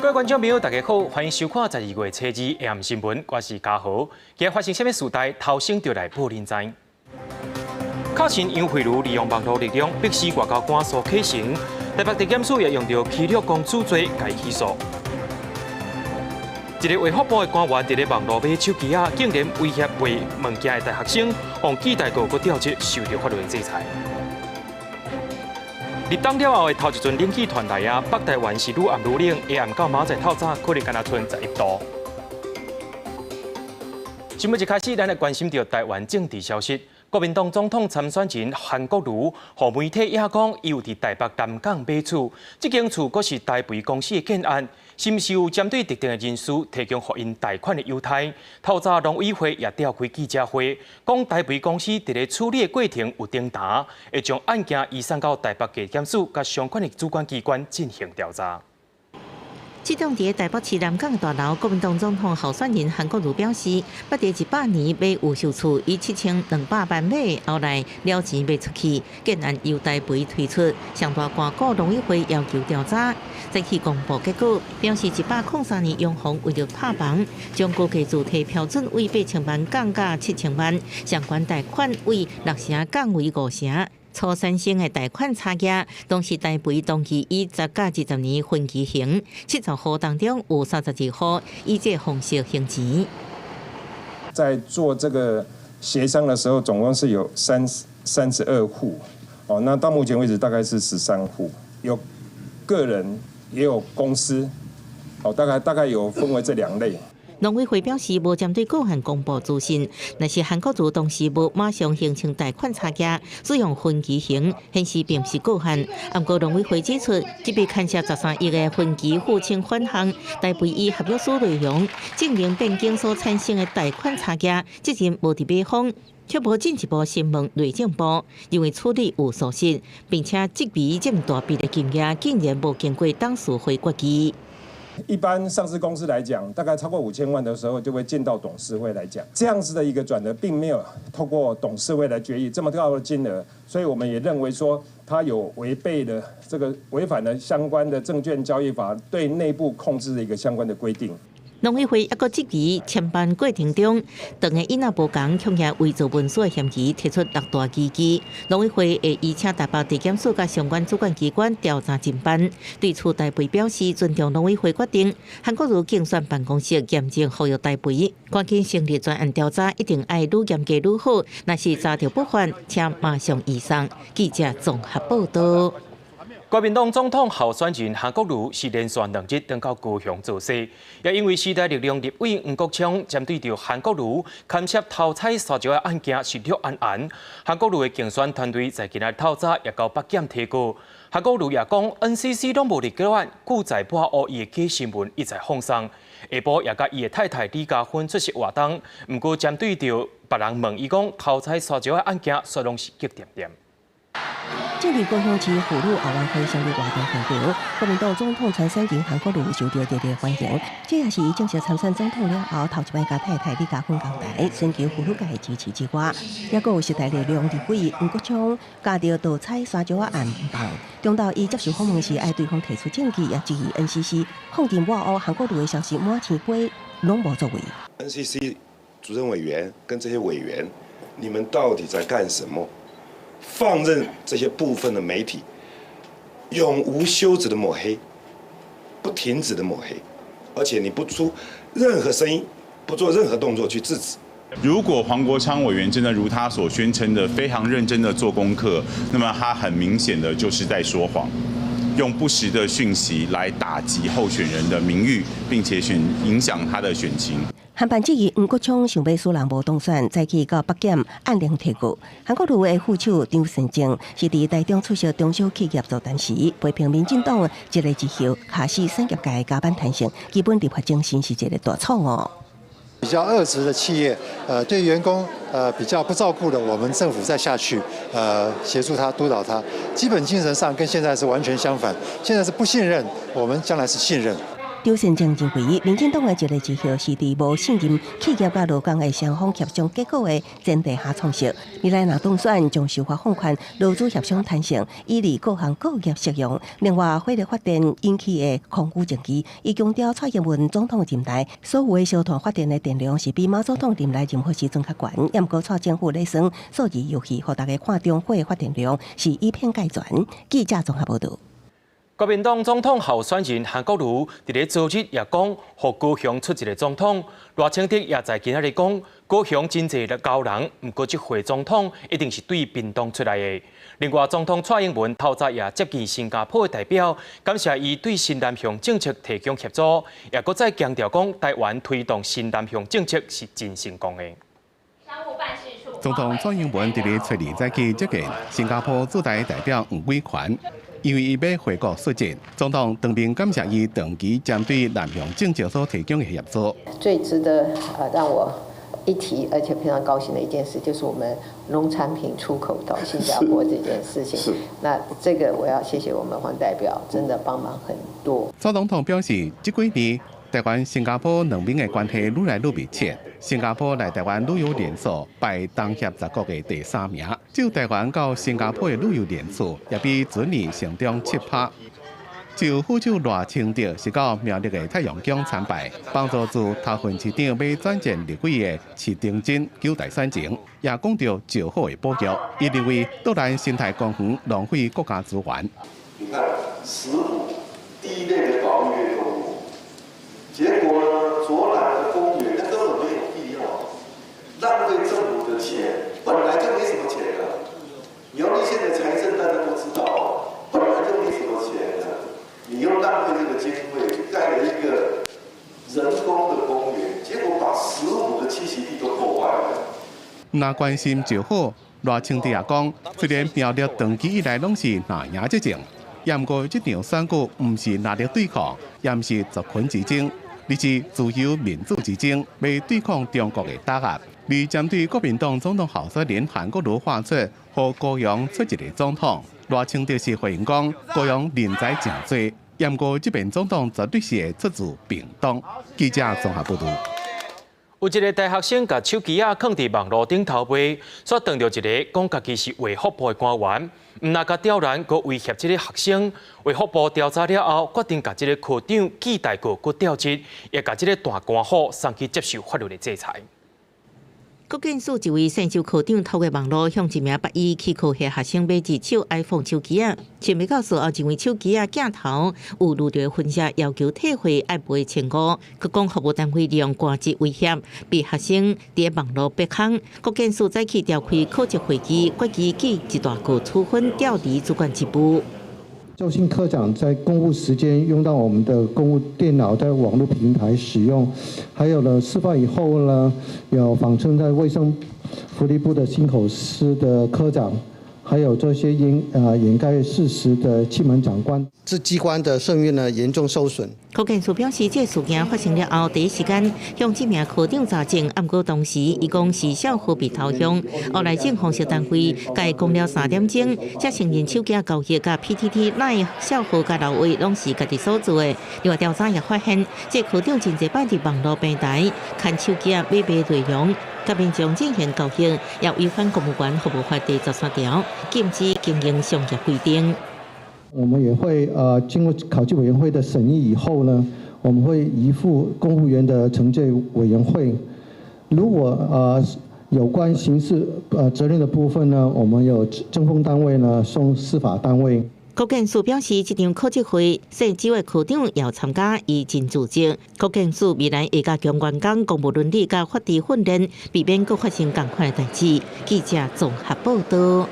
各位觀眾朋友，大家好，歡迎收看12月初二下暗新聞，我是嘉豪。今日發生啥物事代，頭先就來報恁知。確診楊惠如利用網路力量，迫使外交官蘇啟誠，台北地檢署也用著欺掠公子罪共起訴。一个衛福部的官員佇咧網路買手機仔，竟然威脅賣物件的大學生，予記大過閣調職，受著法律的制裁。立冬了後的頭一陣冷氣團來啊，北台灣是愈暗愈冷，下暗到明仔載透早可能干焦賰11度。新聞一開始，咱來關心著台灣政治消息。國民黨總統參選人韓國瑜，予媒體指講，伊有佇台北南港買厝，這間厝閣是台肥公司的建案，是毋是有針對特定的人士提供予𪜶貸款的優待？透早農委會也召開記者會，講台肥公司佇咧處理的過程有偵查，會將案件移送到台北地檢署佮相關的主管機關進行調查。這棟佇台北市南港的大樓，國民黨總統候選人韓國瑜表示，捌佇100年買預售厝，以7200萬買，後來了錢賣出去，建案由台肥推出，上大官股農委會要求調查，再去公布結果，表示103年央行為著拍房，將估價主體標準為8000萬降價7000萬，相關貸款為6成降為5成。所產生的貸款差額，當時台肥當期以10佮20年分期還，70戶當中有32戶以這方式還錢。在做這個協商的時候，總共是有32戶，哦，那到目前為止大概是13戶，有個人也有公司，哦，大概有分為這兩類。農委會表示，無針對個案公布資訊，若是韓國瑜當時無馬上還清貸款差額，使用分期還，顯示並毋是個案。毋過農委會指出，這筆牽涉13億的分期付清款項，台肥依合約書內容證明變更所產生的貸款差額，責任無佇買方，卻無進一步詢問內政部，認為處理有疏失，並且質疑這麼大筆的金額竟然無經過董事會決議。一般上市公司來講，大概超過5000萬的時候，就會進到董事會來講。這樣子的一個轉折，並沒有透過董事會來決議這麼高的金額，所以我們也認為說，它有違背了這個違反了相關的證券交易法對內部控制的一個相關的規定。農委會抑閣質疑簽辦過程中，當個伊若無仝，恐驚偽造文書的嫌疑，提出六大疑慮。農委會會移請台北地檢署佮相關主管機關調查偵辦。對此，台肥表示尊重農委會決定。韓國瑜競選辦公室嚴正呼籲台肥，趕緊成立專案調查，一定愛愈嚴格愈好。若是查著不範，請馬上移送。記者綜合報道。國民黨總統候選人韓國瑜是連續2日轉到高雄造勢，也因為時代力量立委黃國昌針對著韓國瑜牽涉偷採沙石的案件是綠絚絚，韓國瑜的競選團隊在今仔日透早也到北檢提告。韓國瑜也講 NCC 攏無佇個案，拒載抹烏伊的假新聞一再放送。下晡也佮伊的太太李佳芬出席活動，毋過針對著別人問伊講偷採沙石的案件，煞攏是激恬恬。政治高雄市婦女後援會成立活動現場，國民黨總統參選人韓國瑜受到熱烈歡迎。這也是伊正式參選總統了後，頭一擺佮太太李佳芬仝台，尋求婦女界的支持之外，也閣有時代力量立委黃國昌咬著盜採沙石仔案毋放。中晝伊接受訪問時，愛對方提出證據，也質疑 NCC 放任抹烏韓國瑜的消息滿天飛，攏無作為。 NCC 主任委員跟這些委員，你們到底在幹什麼？放任這些部分的媒體永無休止的抹黑，不停止的抹黑，而且你不出任何聲音，不做任何動作去制止。如果黃國昌委員真的如他所宣稱的非常認真的做功課，那麼他很明顯的就是在說謊，用不實的訊息來打擊候選人的名譽，並且選影響他的選情。韓辦質疑黃國昌想欲使人無當選，早起到北檢按鈴提告。韓國瑜的副手張善政是佇台中出席中小企業座談時，批評民進黨一例一休，卡死產業界加班彈性，基本立法精神是一個大錯誤。比較惡質的企業，對員工比較不照顧的，我們政府再下去，協助他督導他，基本精神上跟現在是完全相反。現在是不信任，我們將來是信任。張善政認為，民進黨的一個績效是佇無信任企業佮勞工的雙方協商結果的前提下創設。未來若當選，將修法放寬勞資協商彈性，以利各行各業適用。另外，火力發電引起的空污爭議，伊強調蔡英文總統任內所有的燒炭發電的電量是比馬總統任內任何時陣較懸。毋過蔡政府咧耍數字遊戲，予大家看中火發電量是以偏概全。記者綜合報導。國民黨總統候選人韓國瑜佇咧昨日也講，予高雄出一個總統。賴清德也在今仔日講，高雄真濟的高人，毋過這回總統一定是對屏東出來的。另外，總統蔡英文透早也接見新加坡的代表，感謝伊對新南向政策提供協助，也閣再強調講，台灣推動新南向政策是真成功的。總統蔡英文佇咧初二早起接見新加坡駐台代表黃偉權。因為伊欲回國述職，總統當面感謝伊長期針對南向政策所提供的協助。最值得讓我一提，而且非常高興的一件事，就是我們農產品出口到新加坡這件事情。那這個我要謝謝我們黃代表，真的幫忙很多。蔡總統表示，這幾年台灣、新加坡兩邊的關係愈來愈密切。新加坡來台灣旅遊人數排東協十國的第三名，就台灣到新加坡的旅遊人數也比前年成長7%。就副手賴清德是到苗栗的太陽宮參拜，幫助自頭份市長欲轉戰立委的徐定禎糾大選情，也講著石虎的保育。伊認為都蘭生態公園浪費國家資源。你看，石虎第一類的保育類動物，結果呢，卓蘭的公園那根本沒有必要，浪費政府的錢，本來就沒什麼錢了。苗栗縣的財政大家都知道，本來就沒什麼錢了，你又浪費這個經費，蓋了一個人工的公園，結果把石虎的棲息地都破壞了。若關心石虎，賴清德也講，雖然苗栗長期以來攏是藍營執政，毋過這場選舉毋是藍綠對抗，也毋是族群之爭，而是自由民主之爭，欲對抗中國的打壓。而針對國民黨總統候選人韓國瑜喊出，予高雄出一個總統，賴清德是回應講，高雄人才誠濟，毋過這遍總統絕對是會出自屏東。記者綜合報導。有一個大學生共手機仔囥佇網路頂偷賣，煞撞著一个講家己是衛福部的官員，毋但共刁難，閣威脅這个學生。衛福部調查了後，決定共這个科長記大過，閣調職，也共這个大官戶送去接受法律的制裁。國檢署一位姓周科長透過網路向一名北醫氣科系學生買一手 iPhone 手機仔，想袂到事後認為手機仔鏡頭有露著痕跡，要求退貨愛賠1500，閣講服務單位利用官職威脅，逼學生佇網路逼空。國檢署早起召開考績會議，決議記一大過處分，調離主管職務。周姓科長在公務時間用到我們的公務電腦，在網絡平台使用，還有呢，事發以後呢，有謊稱在衛生福利部的忻口司的科長，還有這些掩蓋事實的欺瞞長官，這機關的聲譽呢嚴重受損。國檢署表示，這事件發生了後，第一時間向這名科長查證，毋過當時伊講是小可被投向，後來政風單位共伊講了3點鐘，才承認手機交易佮 PTT、LINE 帳號佮留話攏是家己所做的。另外調查也發現，這科長真濟擺佇網路平台牽手機買賣內容，佮民眾進行交易，也違反公務員服務法第13條，禁止經營商業規定。我們也會經過考紀委員會的審議以後呢，我們會移付公務員的懲戒委員會。如果有關刑事責任的部分呢，我們有偵封單位呢送司法單位。國檢署表示，這場考績會，姓周的科長也有參加，伊真自責。國檢署未來會加強員工公務倫理佮法治訓練，避免閣發生仝款的代誌。記者綜合報導。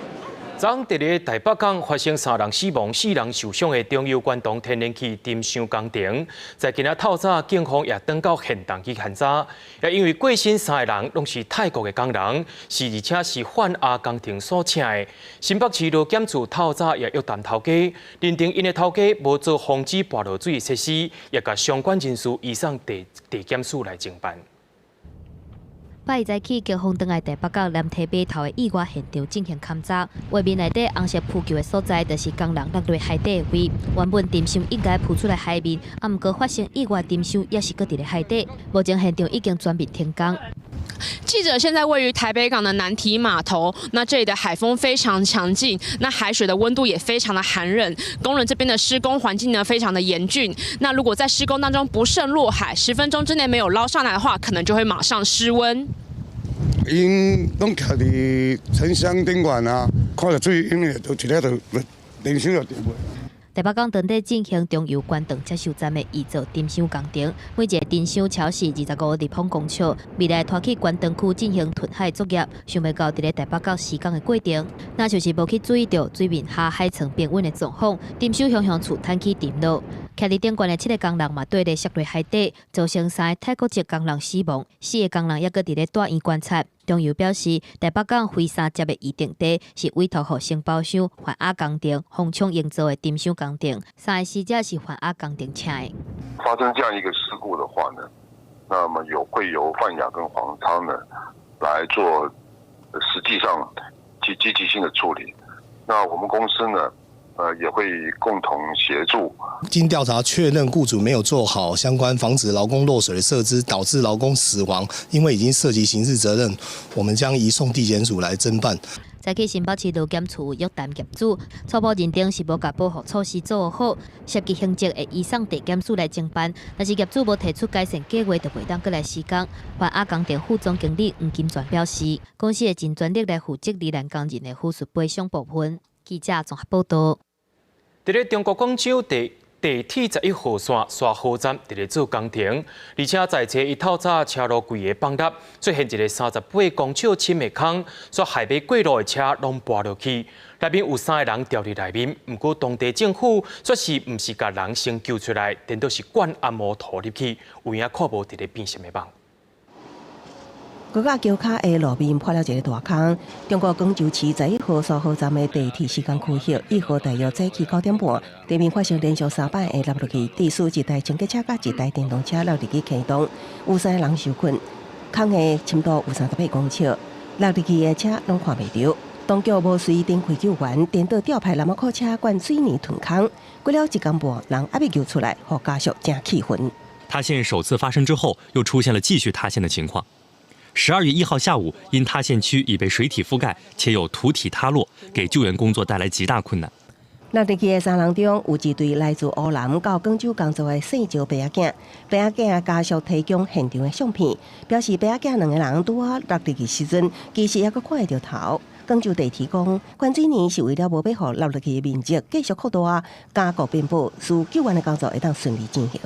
昨昏佇咧台北港發生三人死亡、四人受傷的中油關東天然氣沉箱工程，在今仔透早，警方也轉到現場去勘查，也因為過身三个人攏是泰國的工人，是而且是泛亞工程所請的。新北市勞檢處透早也約談頭家，認定𪜶的頭家無做防止潑落水的設施，也共相關人士移送地地檢署來偵辦。拜二早起，警方轉來台北港南堤碼頭的意外現場進行勘查。畫面內底紅色浮球的所在，就是工人落佇海底的位。原本沉箱應該浮出來海面，啊，毋過發生意外沉箱也是閣佇咧海底。目前現場已經全面停工。記者現在位於台北港的南堤碼頭，那這裡的海風非常強勁，那海水的溫度也非常的寒冷，工人這邊的施工環境呢非常的嚴峻。那如果在施工當中不慎落海，10分鐘之內沒有撈上來的話，可能就會馬上失溫。𪜶攏徛佇沉箱頂懸啊，看著水湧來，就一下就連箱就沉去。台北港當地進行中油關場接收站的移造沉箱工程，每一个沉箱超時25立方公尺，未來拖去關場區進行囤海作業。想袂到佇咧台北港施工的過程，若就是無去注意著水面下海層變穩的狀況，沉箱雄雄厝彈起沉落。徛佇頂懸的七个工人嘛，綴咧摔落海底，造成三个泰國籍工人死亡，四个工人猶閣佇咧大院觀察。中油表示，台北港飛沙接的預定地是委託予承包商泛亞工程風涌營造的沉箱工程，三个死者是泛亞工程請的。發生這樣一個事故的話呢，那麼有會由泛亞跟黃昌呢來做實際上積積極性的處理。那我們公司呢，也會共同協助。經調查確認，雇主沒有做好相關防止勞工落水的設施，導致勞工死亡，因為已經涉及刑事責任，我們將移送地檢署來偵辦。早起新北市勞檢處約談業主，初步認定是無共保護措施做好，涉及刑責會移送地檢署來偵辦。若是業主無提出改善計劃，就袂當閣來施工。泛亞工程副總經理黃金泉表示，公司會盡全力來負責罹難工人的撫恤賠償部分。記者綜合報道。佇咧中國廣州地鐵11號線沙河站佇咧做工程，而且在這伊透早車路規个崩塌，出現一个38公尺深的空，煞害欲過路的車攏跋落去，內面有三个人牢佇內面，毋過當地政府煞是毋是共人先救出來，顛倒是灌紅毛塗入去，有影看無佇咧變啥物夢。高架橋跤的路面破了一个大空。中國廣州市11號沙河站的地鐵施工區域，1號大約早起9點半，地面發生連續三擺的凹落去，致使一台清潔車佮一台電動車落入去坑洞，有三个人受困，空的深度有38公尺，落入去的車攏看袂著。當局無隨展開救援，顛倒調派藍馬車灌水泥填空，過了一工半，人猶未救出來，予家屬誠氣憤。塌陷首次發生之後，又出現了繼續塌陷的情況。12月1號下午，因塌陷區已被水體覆蓋，且有土體塌落，給救援工作帶來極大困難。落入去的三人中，有一對來自烏蘭到廣州工作的姓趙爸仔囝，爸仔囝家屬提供現場的相片，表示爸仔囝兩个人拄仔落入去時陣，其實猶閣看會著頭。廣州地鐵講，灌水泥是為了無欲予落入去的面積繼續擴大，加固邊坡，使救援的工作會當順利進行。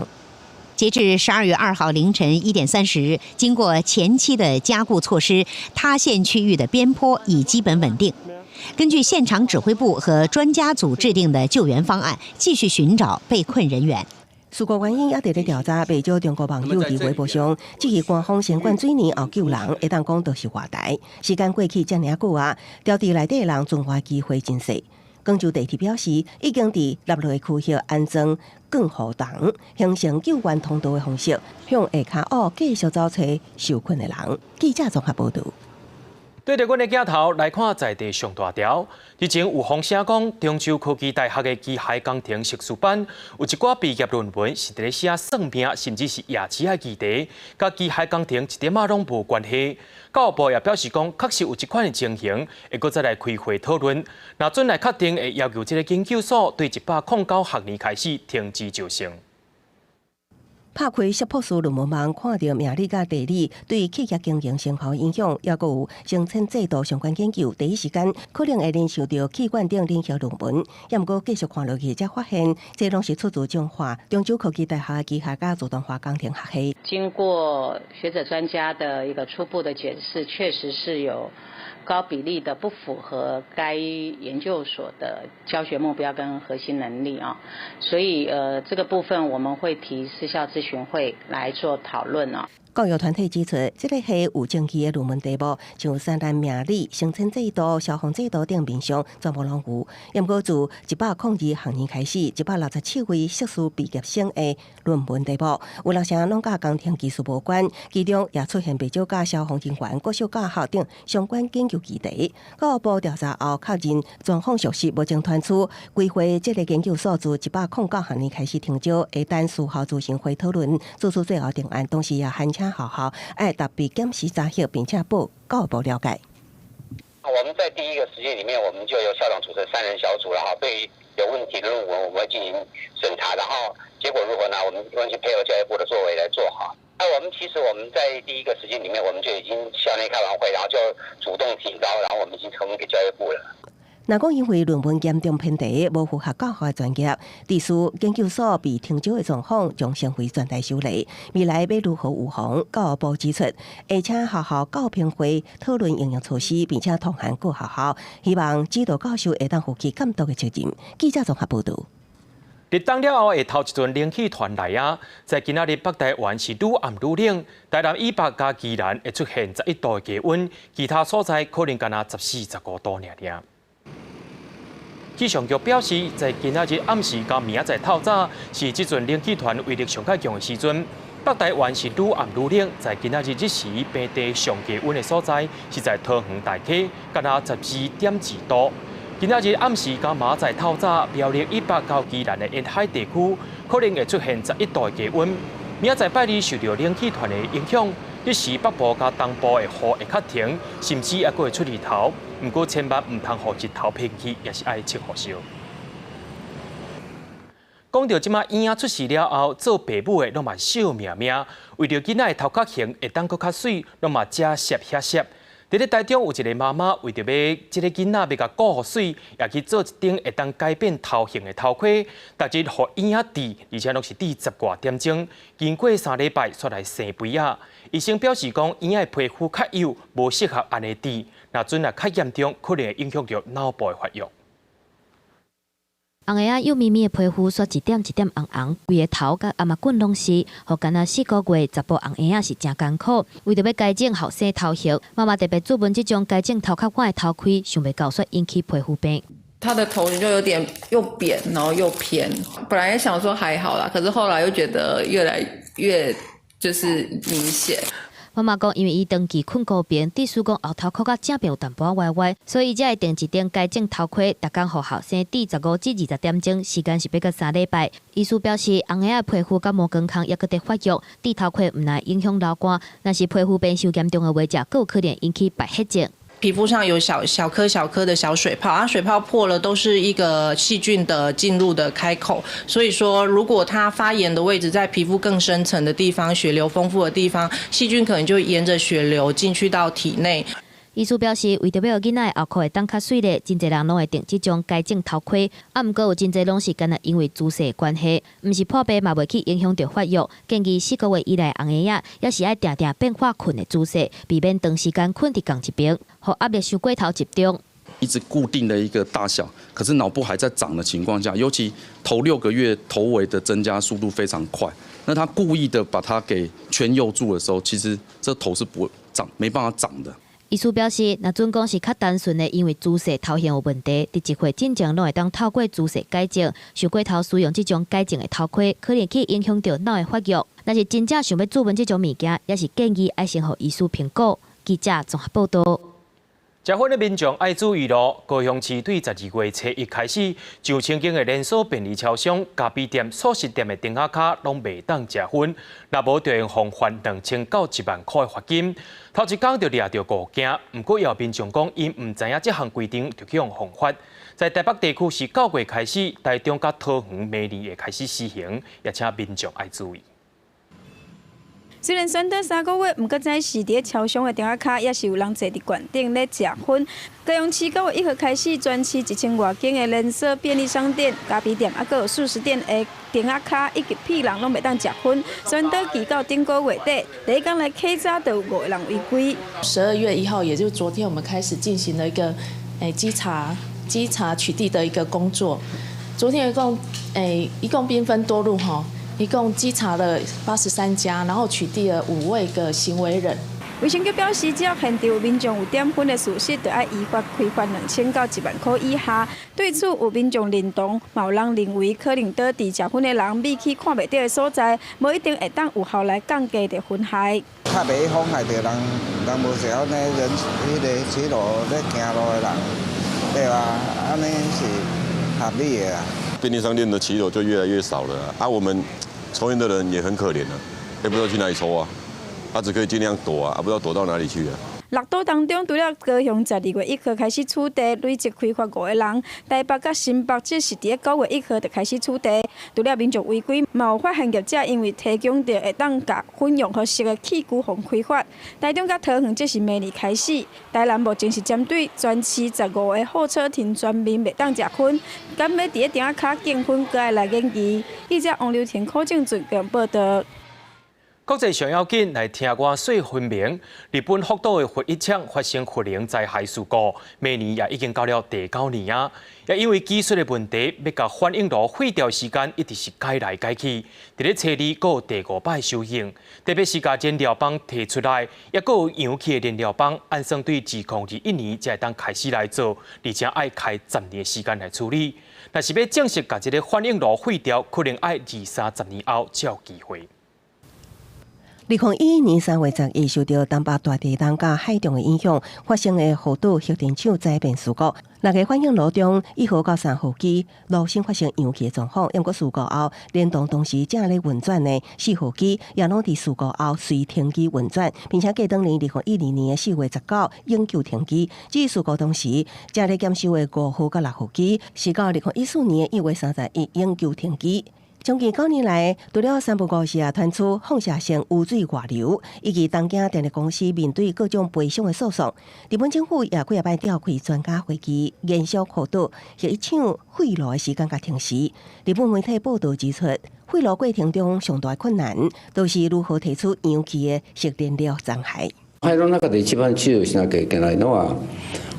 截至12月2號凌晨1點30，經過前期的加固措施，塌陷區域的邊坡已基本穩定。根據現場指揮部和專家組制定的救援方案，繼續尋找被困人員。事故原因猶佇咧調查，袂少中國網友佇微博上質疑官方先灌水泥後救人，會當講都是活台。時間過去遮爾久啊，牢佇內底的人存活機會真細。廣州地鐵表示，已經佇凹落的區域安裝灌護筒，形成救援通道的方式，向下跤挖繼續走揣受困的人。記者綜合報導。對著阮的鏡頭來看，在地上大條。日前有風聲講，中州科技大學的機械工程碩士班有一寡畢業論文是佇咧寫算命，甚至是夜市的議題，佮機械工程一點仔攏無關係。教育部也表示講，確實有這款的情形，會閣再來開會討論。若準來確定，會要求這个研究所對109學年開始停止招生。拍開碩博士論文網，看著命理佮地理對企業經營成效影響，猶閣有生產制度相關研究，第一時間可能會聯想著企管等領域論文。猶毋過繼續看落去，才發現這攏是出自彰化中州科技大學機械佮自動化工程學系。經過學者專家的一個初步的檢視，確實是有高比例的不符合該研究所的教學目標跟核心能力啊，所以這個部分我們會提師校諮詢會來做討論啊。教育團體指出，這个係有爭議的論文題目，像山難命理、生產制度、消防制度等面向，全部攏有。毋過自102學年開始，167位碩士畢業生的論文題目，有六成攏佮工程技術無關，其中也出現袂少佮消防人員、國小教學等相關研究議題。教育部調查後確認狀況屬實，目前傳出規劃這个研究所自109學年開始停招，會等事後諮詢會討論，做出最後定案，同時也函請學校愛特別檢視查核，並且報教育部了解。我們在第一個時間裡面，我們就由校長組成三人小組，然後對有問題的論文，我們會進行審查，然後結果如何呢？我們完全配合教育部的作為來做好。那我們其實我們在第一個時間裡面，我們就已經校內開完會，然後就主動提高，然後我們已經呈給教育部了。若講因為論文嚴重偏題，無符合教學的專業，致使研究所被停招的狀況將成為全台首例。未來欲如何預防？教育部指出，會請學校教評會討論應用措施，並且通函各學校，希望指導教授會當負起監督的責任。記者綜合報導。立冬了後，會頭一陣冷氣團來啊！在今仔日北台灣是愈暗愈冷，台南以北佮宜蘭會出現11度的低溫，其他所在可能干焦14、15度爾爾。氣象局表示，在今仔日暗時佮明仔載透早，是這陣冷氣團威力上較強的時陣。北台灣是愈暗愈冷，在今仔日日時平地上低溫的所在是在桃園大溪，干焦12.2度。今仔日暗時佮明仔載透早，苗栗以北到宜蘭的沿海地區可能會出現11度的低溫。明仔載拜二受著冷氣團的影響，日時北部佮東部的雨會較停，甚至猶閣會出日頭。毋過千萬毋通予日頭騙去，也是愛穿雨衫。講著這馬嬰仔出世了後，做爸母的攏嘛惜命命，為著囡仔的頭殼型會當閣較媠，攏嘛這攝遐攝。佇咧台中有一个媽媽，為著欲這个囡仔欲共顧予媠，也去做一頂會當改變頭型的頭盔，逐日予嬰仔戴，而且攏是戴十外點鐘。經過3禮拜，煞來生肥仔。醫生表示講，嬰仔的皮膚較幼，無適合按呢戴。若準若較嚴重，可能會影響著腦部的發育。紅嬰仔幼咪咪的皮膚煞一點一點紅紅，規个頭佮頷仔頸攏是，予干焦4個月查埔紅嬰仔是誠艱苦。為著欲改正後生頭型，媽媽特別注文這種改正頭殼款的頭盔，想袂到煞引起皮膚病。他的頭就有點又扁，然後又偏。本來想說還好啦，可是後來又覺得越來越就是明顯。媽媽講，因為伊長期睏高爿，致使講後頭殼佮正邊有淡薄仔歪歪，所以才會訂一頂改正頭盔，逐工予後生戴15至20點鐘，時間是欲到3禮拜。醫師表示，紅嬰仔皮膚佮毛管孔猶閣佇發育，戴頭盔毋但影響老幹，若是皮膚變傷嚴重的話，閣有可能引起敗血症。皮膚上有小小顆小顆的小水泡，啊，水泡破了都是一個細菌的進入的開口，所以說如果它發炎的位置在皮膚更深層的地方，血流豐富的地方，細菌可能就沿着血流進去到體內。醫師表示，為著欲予囡仔的後殼會當較媠咧，真濟人攏會戴這種改正頭盔，啊，毋過有真濟攏是干焦因為姿勢的關係，毋是破病嘛袂去影響著發育。建議4個月以內紅嬰仔，猶是愛定定變化睏的姿勢，避免長時間睏佇仝一爿，予壓力傷過頭集中。一直固定的一個大小，可是腦部還在長的情況下，尤其頭6個月頭圍的增加速度非常快，那他故意的把它給圈幼住的時候，其實這頭是不會長，沒辦法長的。醫師表示，若準講是較單純的，因為姿勢頭型有問題，佇1歲進前攏會當透過姿勢改正。傷過頭使用這種改正的頭盔，可能去影響著腦的發育。若是真正想欲注文這種物件，猶是建議愛先予醫師評估。記者綜合報導。食薰的民眾愛注意囉，高雄市對12月初一開始，上千間的連鎖便利超商、咖啡店、速食店的燈仔跤攏袂當食薰，若無就會予罰2000到1萬塊的罰金。頭一工就掠著五件，毋過有民眾講，𪜶毋知影這項規定就去予罰。在台北地區是9月開始，台中佮桃園明年會開始施行，也請民眾愛注意。雖然短短3個月，毋過早時佇咧超商的燈仔跤，猶是有人坐佇懸頂咧食薰。高雄市9月1號開始，全市1000外間的連鎖便利商店、咖啡店，猶閣有速食店的燈仔跤以及屁人攏袂當食薰。宣導期到頂個月底，第一工來檢查就有5個人違規。12月1號，也就是昨天，我們開始進行了一個稽查取締的一個工作。昨天一共兵分多路哈。一共稽查了83家，然後取締了5位個行為人。衛生局表示，只要現場有民眾有點薰的事實，就愛依法開罰2000到1萬塊以下。對此，有民眾認同，嘛有人認為可能導致食薰的人覕去看袂著的所在，無一定會當有效來降低著薰害。較袂妨害著人，人無想按呢人彼个騎樓咧行路的人，對吧？按呢是合理的啊。便利商店的騎樓就越來越少了啊！我們抽菸的人也很可憐啊，也不知道去哪裡抽啊。他只可以盡量躲啊，不知道躲到哪裡去啊。六都當中，除了高雄12月1號開始取締，累計開罰五個人；台北佮新北則是佇9月1號就開始取締。除了民眾違規，嘛有發現業者因為提供著會當共薰用予熟的器具予開罰。台中佮桃園則是明年開始。台南目前是針對全市15個候車亭全面袂當食薰，敢欲佇咧埕仔跤禁薰，閣愛來研議。記者王劉婷、柯正俊報道。國際上要緊來聽我說分明。日本福島的核一廠發生核能災害事故，明年也已經到了第九年啊。也因為技術的問題，欲共反應爐廢掉時間一直是改來改去。佇咧初二閣有第五擺修正，特別是共燃料棒提出來，抑閣有揚棄的燃料棒，按算對2021年才會當開始來做，而且愛開10年時間來處理。若是欲正式共這个反應爐廢掉，可能愛二三十年後才有機會。2011年3月11日，受著東北大地震佮海浪的影響，發生的福島核電廠災變事故。六个反應爐中，1號到3號機爐身發生揚棄的狀況，毋過事故後，連同當時正咧運轉的4號機，也攏佇事故後隨停機運轉，並且過當年2012年4月19永久停機。至於事故當時正咧檢修的5號佮6號機，是到2014年1月31永久停機。將近9年來，除了三不五時啊傳出放射性污水外流，以及東京電力公司面對各種賠償的訴訟，日本政府也幾仔擺召開專家會議，研究福島核一廠廢爐的時間佮程序。日本媒體報道指出，廢爐過程中上大困難，就是如何提出揚棄的核燃料殘骸。廃炉の中で一番注意しなきゃいけないのは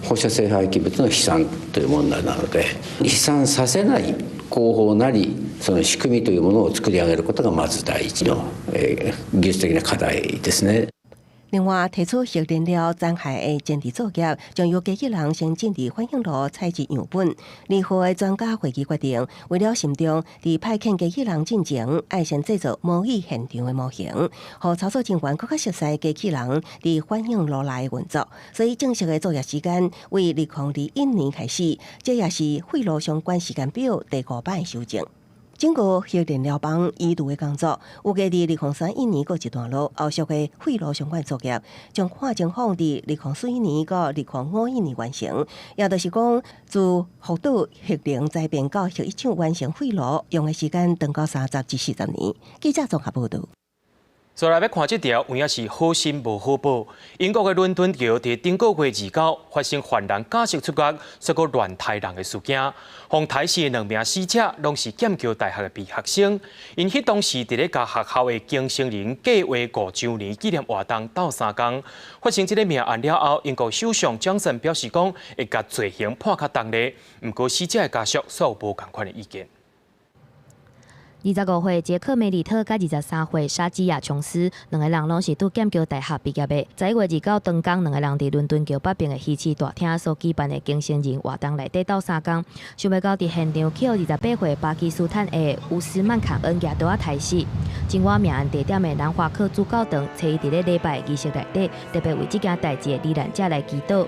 放射性廃棄物の飛散という問題なので、飛散させない工法なりその仕組みというものを作り上げることがまず第一の技術的な課題ですね。另外，提出核燃料殘骸的前置作業，將由機器人先進佇反應爐採集樣本。聯合的專家會議決定，為了慎重，佇派遣機器人進前，愛先製作模擬現場的模型，予操作人員閣較熟悉機器人佇反應爐內運作。所以正式的作業時間為2021年開始，這也是廢爐相關時間表第五擺修正。整個核燃料棒移除的工作，預計佇2031年告一段落。後續的廢爐相關作業，將看情況佇2041年到2051年完成。也就是講，自福島核能災變到核一廠完成廢爐，用的時間長到30至40年。記者綜合報導。再來欲看這條，有影是好心無好報。英國的倫敦橋佇頂個月29發生犯人假釋出獄，煞閣亂刣人的事件。予刣死的兩名死者，攏是劍橋大學的畢業生。𪜶彼當時佇咧共學校的更生人計畫5週年紀念活動鬥相共。發生這个命案了後，英國首相強森表示講，會共罪刑判較重咧。毋過死者的家屬煞有無仝款的意見。25歲傑克梅里特佮23歲沙基亞瓊斯兩个人攏是佇劍橋大學畢業的。11月29當工，兩个人佇倫敦橋北邊的魚市大廳所舉辦的更生人活動內底鬥相共，想袂到佇現場予28歲巴基斯坦的烏斯曼卡恩舉刀仔刣死。真倚命案地點的南華克主教堂，初一佇咧禮拜儀式內底，特別為這件代誌的罹難者來祈禱。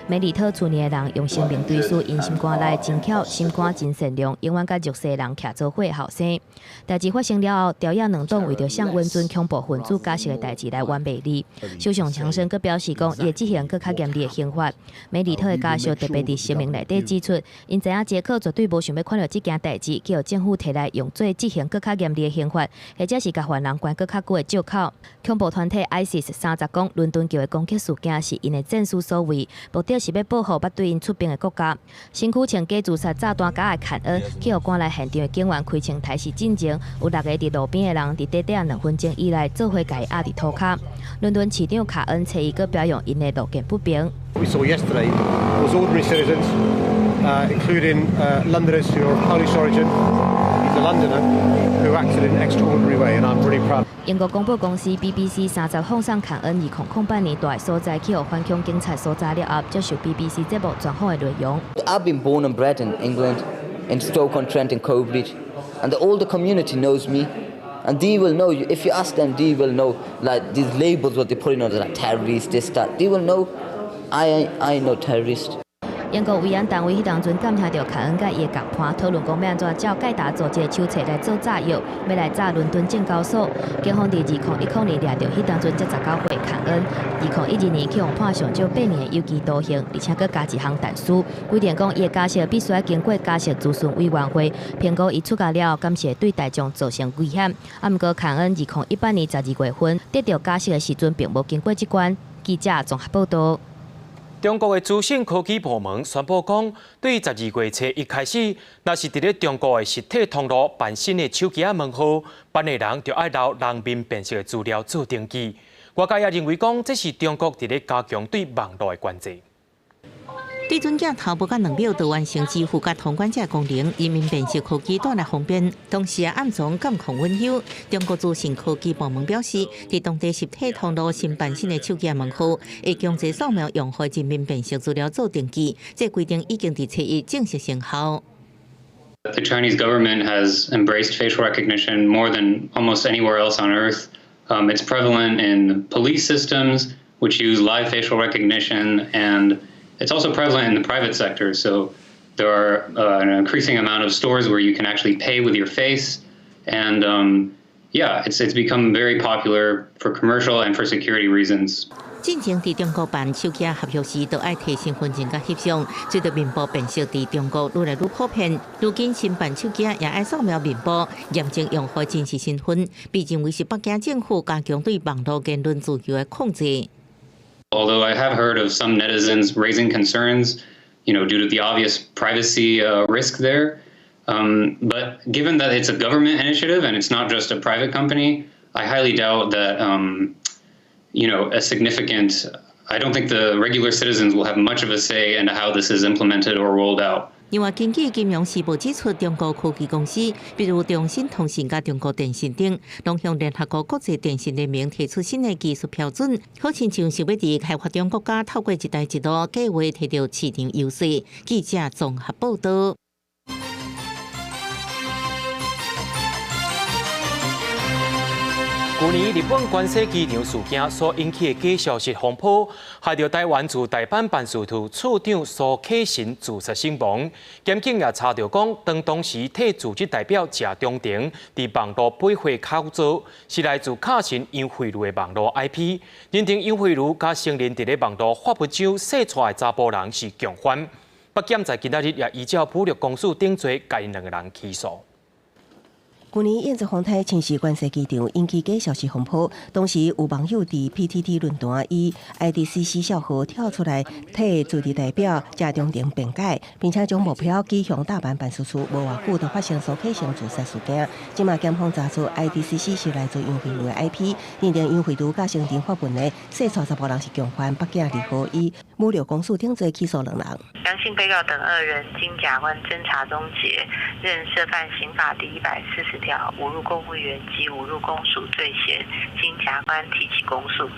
梅里特厝內的人用生命追思𪜶心肝內真巧、心肝真善良，永遠佮弱勢人徛做伙的後生。代誌發生了後，朝野兩黨為著向允准恐怖分子假釋的代誌來冤袂理。首相強生閣表示講，伊會執行閣較嚴厲的刑罰。梅里特的家屬特別佇聲明內底指出，𪜶知影傑克絕對無想欲看著這件代誌，去予政府提來用做執行閣較嚴厲的刑罰，或者是共犯人關閣較久的藉口。恐怖團體 ISIS 三十講，倫敦橋的攻擊事件是𪜶的戰術所為，目的是欲報復捌對𪜶出兵的國家。身軀穿假自殺炸彈夾的坎恩，去予趕來現場的警員開槍刣死進前，有六个佇路邊的人佇短短2分鐘以內做伙共伊壓佇塗跤。倫敦市長卡恩初一閣表揚𪜶的路見不平。 We saw yesterday was ordinary citizens, including Londoners who are of Polish origin. He's a Londoner who acted in an extraordinary way, and I'm really proud. 英國廣播公司 BBC 30放送坎恩2008年蹛的所在去予反恐警察搜查了後，接受 BBC 節目專訪的內容。 I've been born and bred in England, in Stoke-on-Trent and Cobridge, and all the community knows me, and they will know you. If you ask them, they will know. Like these labels, what they're putting on, like terrorists, this, that. They will know. I ain't no terrorist. 英國維安單位彼當陣監聽著凱恩佮伊的共伴討論講欲按怎照蓋達組織的手冊來做炸藥，欲來炸倫敦證交所。警方佇2010年掠著彼當陣才19歲凱恩，2012年去予判上少8年的有期徒刑，而且閣加一項但書，規定講伊的假釋必須愛經過假釋諮詢委員會評估，伊出獄了後，敢是會對大眾造成危險。啊，毋過凱恩2018年12月份得著假釋的時陣，並無經過這關。記者綜合報導。中國的資訊科技部門宣布講，對12月初一開始，若是佇咧中國的實體通路辦新的手機仔門號，辦的人就愛留人面辨識的資料做登記。外界也認為講，這是中國佇咧加強對網路的管制。對準鏡頭無到2秒就完成支付佮通關這功能，人面辨識科技帶來方便，同時也暗藏監控隱憂。中國資訊科技部門表示，佇當地實體通路新辦新的手機門號，會強制掃描用戶人面辨識資料做登記。這規定已經佇初一正式生效。 The Chinese government has embraced facial recognition more than almost anywhere else on earth. It's prevalent in police systems, which use live facial recognition, and it's also prevalent in the private sector. So there are an increasing amount of stores where you can actually pay with your face. And yeah, it's become very popular for commercial and for security reasons. 進前佇中國辦手機合約時，都愛提身份證佮翕相，隨著面部辨識佇中國愈來愈普遍。如今新辦手機也愛掃描面部，驗證用戶真實身份，被認為是北京政府加強對網路言論自由的控制。 Although I have heard of some netizens raising concerns due to the obvious privacy risk there. But given that it's a government initiative and it's not just a private company, I highly doubt that, you know, a significant, I don't think the regular citizens will have much of a say into how this is implemented or rolled out. 另外，根據金融時報指出，中國科技公司，比如中興通訊佮中國電信等，攏向聯合國國際電信聯盟提出新的技術標準，好親像是欲佇開發中國家透過「一帶一路」計劃提著市場優勢。記者綜合報導。去年日本關西機場事件所引起的假消息風波，害著臺灣駐大阪辦事處處長蘇啟成自殺身亡。檢警也查著講，當時替組織代表謝長廷佇網路詆毀口座，是來自卡神楊惠如的網路 IP，認定楊惠如佮承認佇咧網路發文章洗出的查埔人是共犯。北檢在今仔日也依照侮辱公署等罪，共𪜶兩个人起訴。去年燕子風台侵襲關西機場，引起假消息風波。當時有網友佇 PTT 論壇以 IDCC 帳號跳出來替組織代表謝長廷辯解，並且將目標指向大阪辦事處。無偌久就發生蘇啟成自殺事件。這馬檢方查出 IDCC 是來自楊惠如的 IP，認定楊惠如佮承認發文的洗錯查埔人是共犯。北檢2號以侮辱公署等罪起訴兩人。楊姓被告等二人經甲官偵查終結，認涉犯刑法第140條侮辱公務員及侮辱公署罪嫌，經檢察官提起公訴。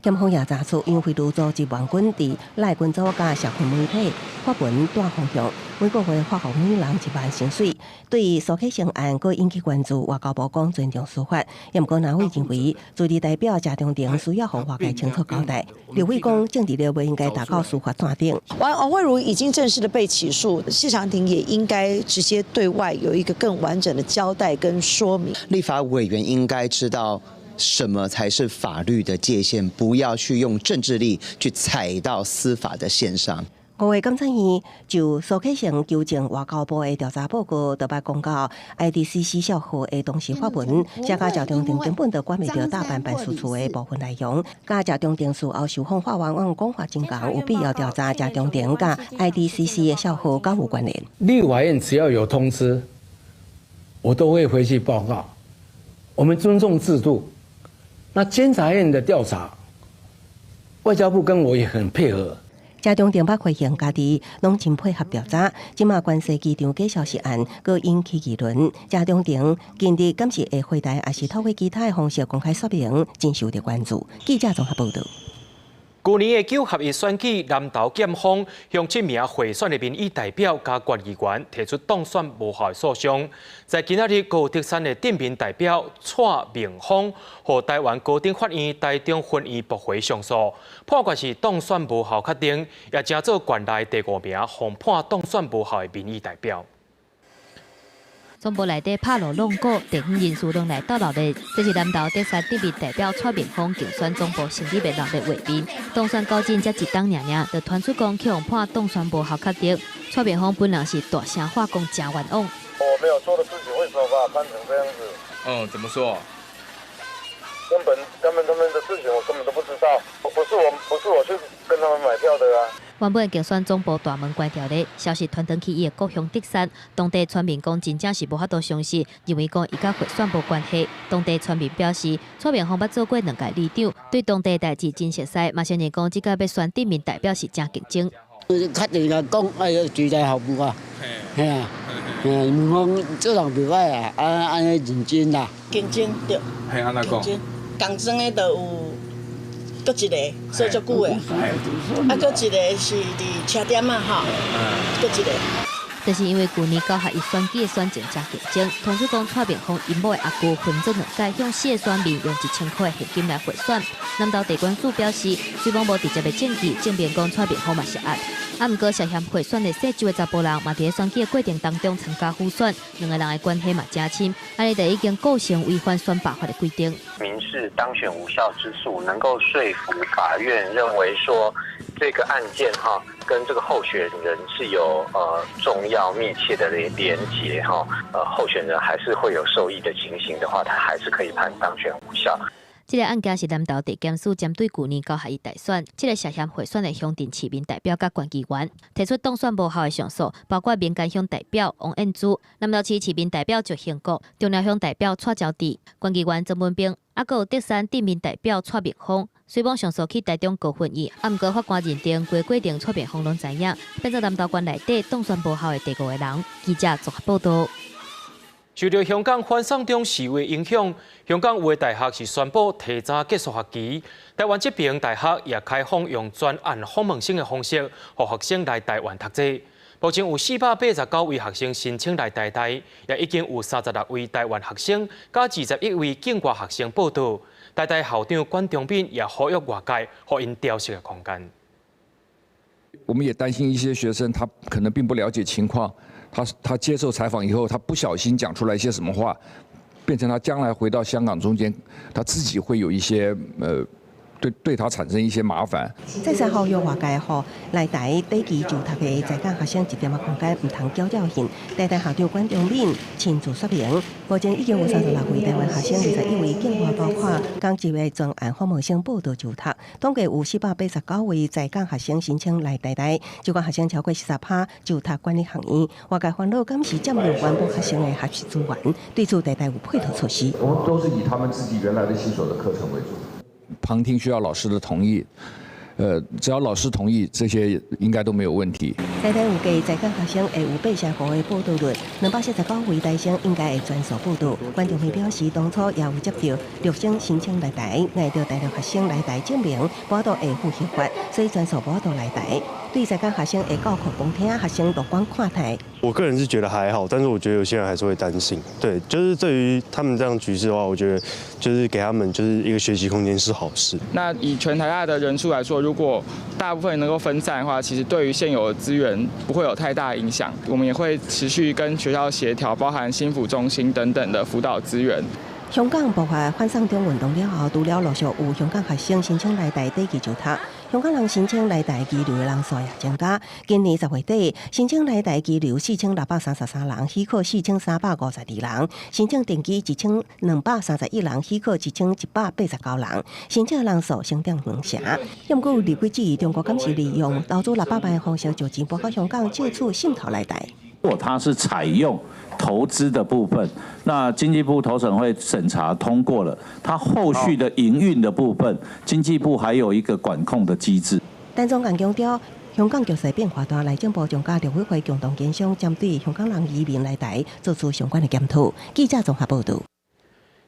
檢方也查出楊惠如組織網軍佇賴群組佮社群媒體發文帶風向，每個月發予每人1萬薪水。對於蘇啟成案，閣引起關注，外交部講尊重司法，也毋過藍委認為，組織代表謝長廷需要予外界清楚交代。立委講政治力袂應該達到司法線頂。王惠如已經正式的被起訴，謝長廷也應該直接對外有一個更完整的交代跟說明。立法委員應該知道什麼才是法律的界限，不要去用政治力去踩到司法的線上。五月監察院就蘇啟成糾正外交部的調查報告，特別公告 IDCC 帳號的當時發文，寫甲謝長廷根本就管袂著大阪辦事處的部分內容，佮謝長廷事後受訪法院講法真仝，有必要調查謝長廷佮 IDCC 的帳號敢有關聯。立法院只要有通知，我都會回去報告。我們尊重制度。那監察院的調查，外交部跟我也很配合。遮中台北回應家己攏真配合調查，這馬關西機場假消息案閣引起議論。謝長廷近日敢是會回台，抑是透過其他的方式公開說明，真受著關注。記者綜合報道。舊年的九合一選舉，南投檢方向七名賄選的民意代表佮縣議員提出當選無效的訴訟。在今仔日，閣有竹山的鎮民代表蔡明芳，予台灣高等法院台中分院駁回上訴，判決是當選無效確定，也成做縣內第五名予判當選無效的民意代表。總部內底拍鑼弄鼓，地方人士攏來鬥鬧熱。這是南投竹山鎮民代表蔡明芳競選總部成立的鬧熱畫面。當選到這才一冬爾爾，就傳出講予人判當選無效確定。蔡明芳本人是大聲話講誠冤枉。我沒有做的事情，為什麼把我判成這樣子？嗯，怎麼說？根本他們的事情我根本都不知道，不是我去跟他們買票的啊。原本競選總部大門關牢咧，消息傳轉去伊的故鄉竹山，當地村民講真正是無法度相信，認為講伊佮賄選無關係。當地村民表示，蔡明芳捌做過兩屆里長，對當地代誌真熟似，嘛承認講這屆欲選鎮民代表是誠競爭。確定來講，哎喲，住在後部啊，係啊，嗯，講做人袂歹啊，啊按呢認真啦。競爭對。係按怎講？仝裝的就有，閣一个做足久的，啊，閣一个是佇車店仔吼，閣一个。這是因為舊年九合一選舉的選情誠競爭，傳出講蔡明芳𪜶某的阿舅分做兩屆向四個選民用1000塊的現金來賄選。南投地檢署表示，雖罔無直接的證據證明講蔡明芳嘛涉案，啊，毋過涉嫌賄選的姓周的查埔人嘛佇咧選舉的過程當中參加輔選，兩个人的關係嘛誠深，按呢就已經構成違反選罷法的規定。民事當選無效之訴，能夠說服法院認為說這個案件哈跟這個候選人是有重要密切的連結哈，候選人還是會有受益的情形的話，他還是可以判當選無效。這个案件是南投地檢署針對舊年九合一大選，這个涉嫌賄選的鄉鎮市民代表佮縣議員提出當選無效的上訴，包括民間鄉代表王燕珠、南投市市民代表石興國、中寮鄉代表蔡昭志、縣議員曾文兵，啊，閣有竹山鎮民代表蔡明芳。雖罔上訴去台中高分院，啊，毋過法官認定規過程蔡明芳攏知影，變做南投縣內底當選無效的第五个人。記者綜合報道。受著香港反送中示威影響，香港有的大學是宣布提早結束學期。台灣這爿大學也開放用專案訪問生的方式，予學生來台灣讀冊。目前有489位學生申請來台大，也已經有36位台灣學生佮21位境外學生報到。台大校長管中閔也呼籲外界，予𪜶調適的空間。我們也擔心一些學生，他可能並不了解情況。他接受採訪以後，他不小心講出來一些什麼話，變成他將來回到香港中間，他自己會有一些對他產生一些麻煩。再三呼籲外界予來台短期就讀的在港學生一點仔空間，毋通攪擾𪜶。台大校長管中閔親自說明，目前已經有36位台灣學生，21位境外包括港籍的專案訪問生報到就讀。統計有489位在港學生申請來台大，這款學生超過40%就讀管理學院。外界煩惱敢是佔用原本學生的學習資源，對此台大有配套措施。我們都是以他們自己原來的系所的課程為主。旁聽需要老師的同意，只要老師同意，這些應該都沒有問題。台大預計在港學生會有85的報到率，249位台生應該會全數報到。管中閔表示，當初也有接著陸生申請來台，礙著大陸學生來台證明，無法度會符合法，所以全數無法度來台。對在港學生會教課旁聽，學生樂觀看待。我個人是覺得還好，但是我覺得有些人還是會擔心。對，就是對於他們這樣局勢的話，我覺得就是給他們就是一個學習空間是好事。那以全台大的人數來說，如果大部分能夠分散的話，其實對於現有的資源不會有太大影響。我們也會持續跟學校協調，包含心輔中心等等的輔導資源。香港爆發反送中運動了後，除了陸續有香港學生申請來台短期就讀，香港人申請來台居留的人數也增加。今年10月底，申請來台居留4633人，許可4352人；申請定居1231人，許可1189人。申請人數成長兩成。毋過立委質疑中國敢是利用投資600萬的方式借錢撥到香港，借此滲透來台。如果它是採用投資的部分，那經濟部投審會審查通過了，它後續的營運的部分，經濟部還有一個管控的機制。陳宗彥強調，香港局勢變化大，內政部將佮陸委會共同研商，針對香港人移民來台做出相關的檢討。記者綜合報導。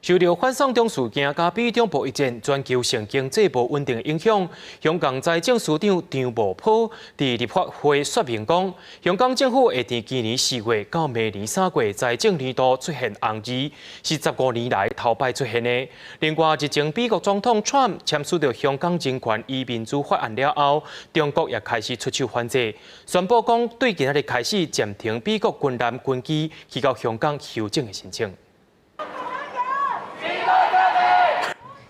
受著反送中事件佮美中貿易戰全球性經濟無穩定影響，香港財政司長張無波佇立法會說明講，香港政府會佇今年4月到明年3月財政年度出現紅字，是15年來頭擺出現的。另外，日前美國總統川普簽署著香港人權與民主法案了後，中國也開始出手反制，宣布講對今仔日開始暫停美國軍艦軍機去到香港休整的申請。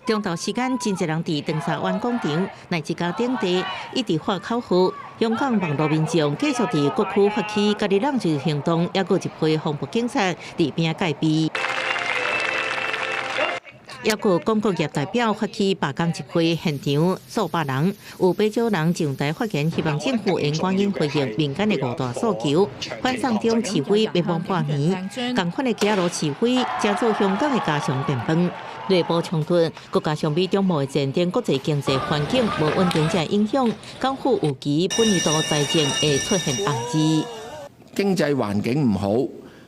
中晝時間，真濟人佇長沙灣廣場乃至到頂地一直喊口號。香港網路民眾繼續佇各區發起家己人就行動，猶閣有一批防暴警察佇邊仔戒備。猶閣廣告業代表發起罷工集會，現場數百人，有不少人上台發言，希望政府應趕緊回應民間的五大訴求。反送中示威欲望半年，仝款的街路示威，成做香港的家常便飯。內部衝突，閣加上美中貿易戰等國際經濟環境無穩定這影響，港府預期本年度財政會出現紅字。經濟環境唔好，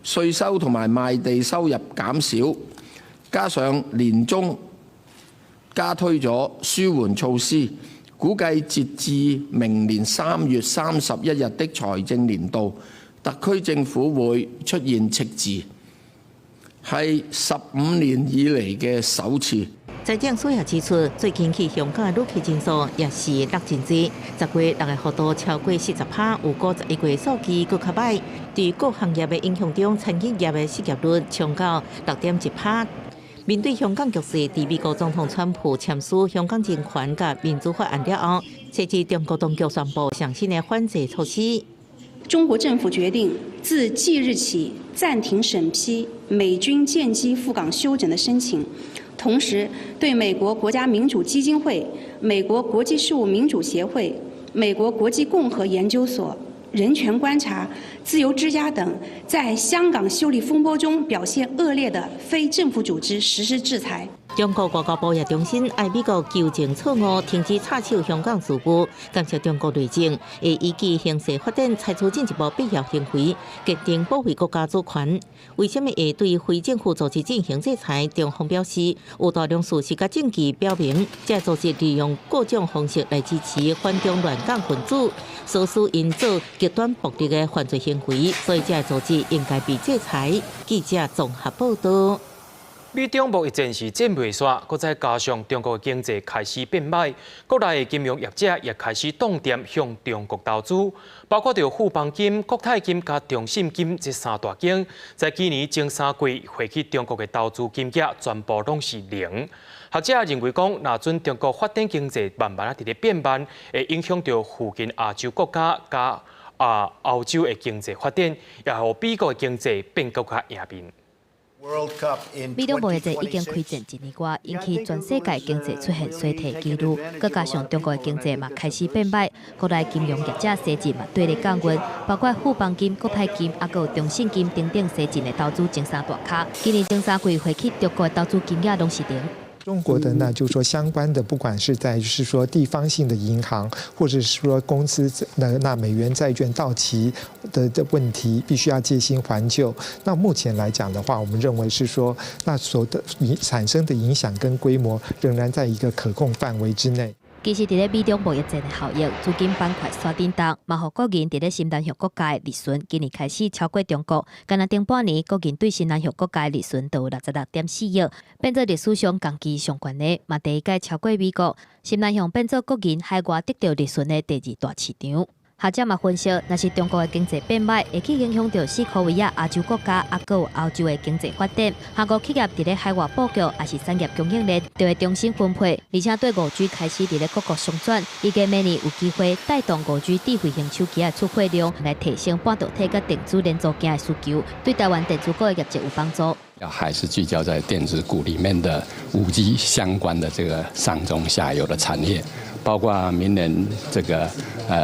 稅收同埋賣地收入減少，加上年中加推咗舒緩措施，估計截至明年3月31日的財政年度，特區政府會出現赤字。係15年以嚟嘅首次。財政司也指出，最近去香港的旅客人數也是落真濟，10月六个幅度超過40%，有51月數據閣較䆀。對各行業的影響中，餐飲業的失業率衝到6.1%。面對香港局勢，佇美國總統川普簽署香港人權佮民主法案了後，隨即中國當局宣布上新的反制措施。中國政府決定自即日起暫停審批美軍艦機赴港休整的申請，同時對美國國家民主基金會、美國國際事務民主協會、美國國際共和研究所、人權觀察、自由之家等在香港修例風波中表現惡劣的非政府組織實施制裁。中國外交部也重申，愛美國糾正錯誤，停止插手香港事務，感謝中國內政，會依據形勢發展採取進一步必要行為，堅定保衛國家主權。為啥物會對非政府組織進行制裁？中方表示，有大量事實佮證據表明，這組織利用各種方式來支持反中亂港分子，唆使𪜶做極端暴力的犯罪行為，所以這組織應該被制裁。記者綜合報導。美中貿易戰是戰袂煞，閣再加上中國經濟開始變䆀，國內的金融業者也開始動點向中國投資，包括著富邦金、國泰金佮中信金這三大間，在今年前三季匯去中國的投資金額全部攏是零。學者認為講，若準中國發展經濟慢慢仔佇咧變慢，會影響著附近亞洲國家佮歐洲的經濟發展，也予美國的經濟變閣較贏面。美中貿易戰已經開戰一年外，引起全世界經濟出現衰退紀錄，閣加上中國的經濟嘛開始變䆀，國內金融業者洗錢嘛綴咧降溫，包括富邦金、國泰金、猶閣有中信金等等洗錢的投資前三大咖，今年前三季匯去中國的投資金額攏是零。中國的呢，就是說相關的，不管是在就是說地方性的銀行，或者是說公司那美元債券到期的問題，必須要借新還舊。那目前來講的話，我們認為是說，那所的產生的影響跟規模仍然在一個可控範圍之內。其實，佇咧美中貿易戰的效應，資金板塊煞震動，嘛予國銀佇咧新南向國家的利潤，今年開始超過中國。干焦頂半年，國銀對新南向國家的利潤就有66.4億，變做歷史上仝期上懸的，嘛第一擺超過美國。新南向變做國銀海外得著利潤的第二大市場。學者嘛分析，若是中國的經濟變䆀，會去影響著西科維亞亞洲國家，猶閣有歐洲的經濟發展。韓國企業佇咧海外布局，抑是產業供應鏈，就會重新分配，而且對5G 開始佇咧各國上轉，預計明年有機會帶動5G 智慧型手機的出貨量，來提升半導體佮電子連組件的需求，對台灣電子股的業績有幫助。還是聚焦在電子股裡面的5G 相關的這個上中下游的產業。包括明年這個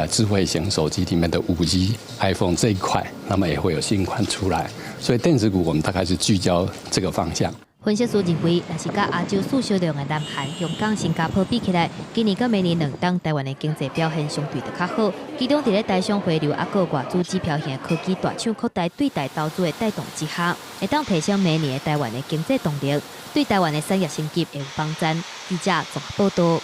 智慧型手機裡面的5G iPhone 這一塊，那麼也會有新款出來，所以電子股我們大概是聚焦這個方向。分析師認為，若是佮亞洲四小龍的南韓、香港、新加坡比起來，今年佮明年兩冬台灣的經濟表現相對就較好。其中，佇咧台商回流，抑閣外資指標性的科技大廠擴大對台投資的帶動之下，會當提升明年的台灣的經濟動力，對台灣的產業升級會有幫助。記者綜合報導。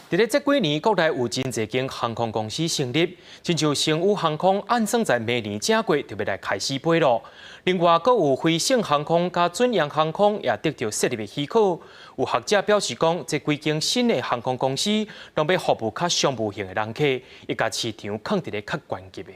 佇咧這幾年，國內有真濟間航空公司成立，親像星宇航空，按算在明年正月就欲來開始飛囉。另外，閣有飛盛航空佮準揚航空也得著設立的許可。有學者表示講，這幾間新的航空公司攏欲服務較商務型的人客，會共市場囥佇咧較懸級的。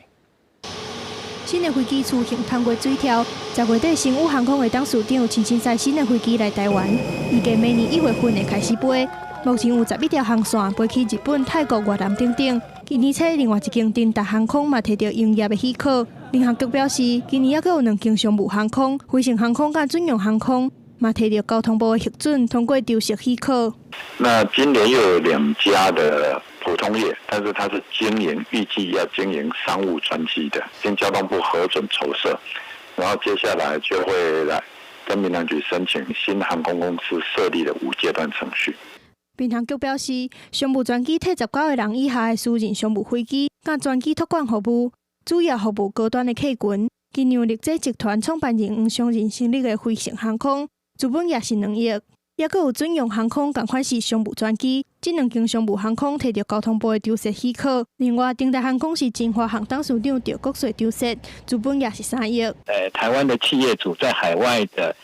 新的飛機雛形通過水柱，10月底星宇航空的董事長親身駕新的飛機來台灣，預計明年1月份會開始飛。目前有11條航線飛去日本、泰國、越南等等。今年初，另外一間騰達航空嘛提著營業的許可。民航局表示，今年猶閣有兩間商務航空，飛盛航空佮準揚航空嘛提著交通部的核准，通過籌設許可。那今年又有兩家的普通業，但是它是經營預計要經營商務專機的，經交通部核准籌設，然後接下來就會來跟民航局申請新航空公司設立的五階段程序。民航局表示，商務專機提19個人以下的私人商務飛機，佮專機託管服務，主要服務高端的客群。今年綠濟集團創辦人黃崇仁成立的飛盛航空，資本額是2億，猶閣有準揚航空仝款是商務專機，這兩間商務航空提著交通部的籌設許可。另外，騰達航空是金華航董事長趙國瑞籌設，資本額是3億。台灣的企業主在海外的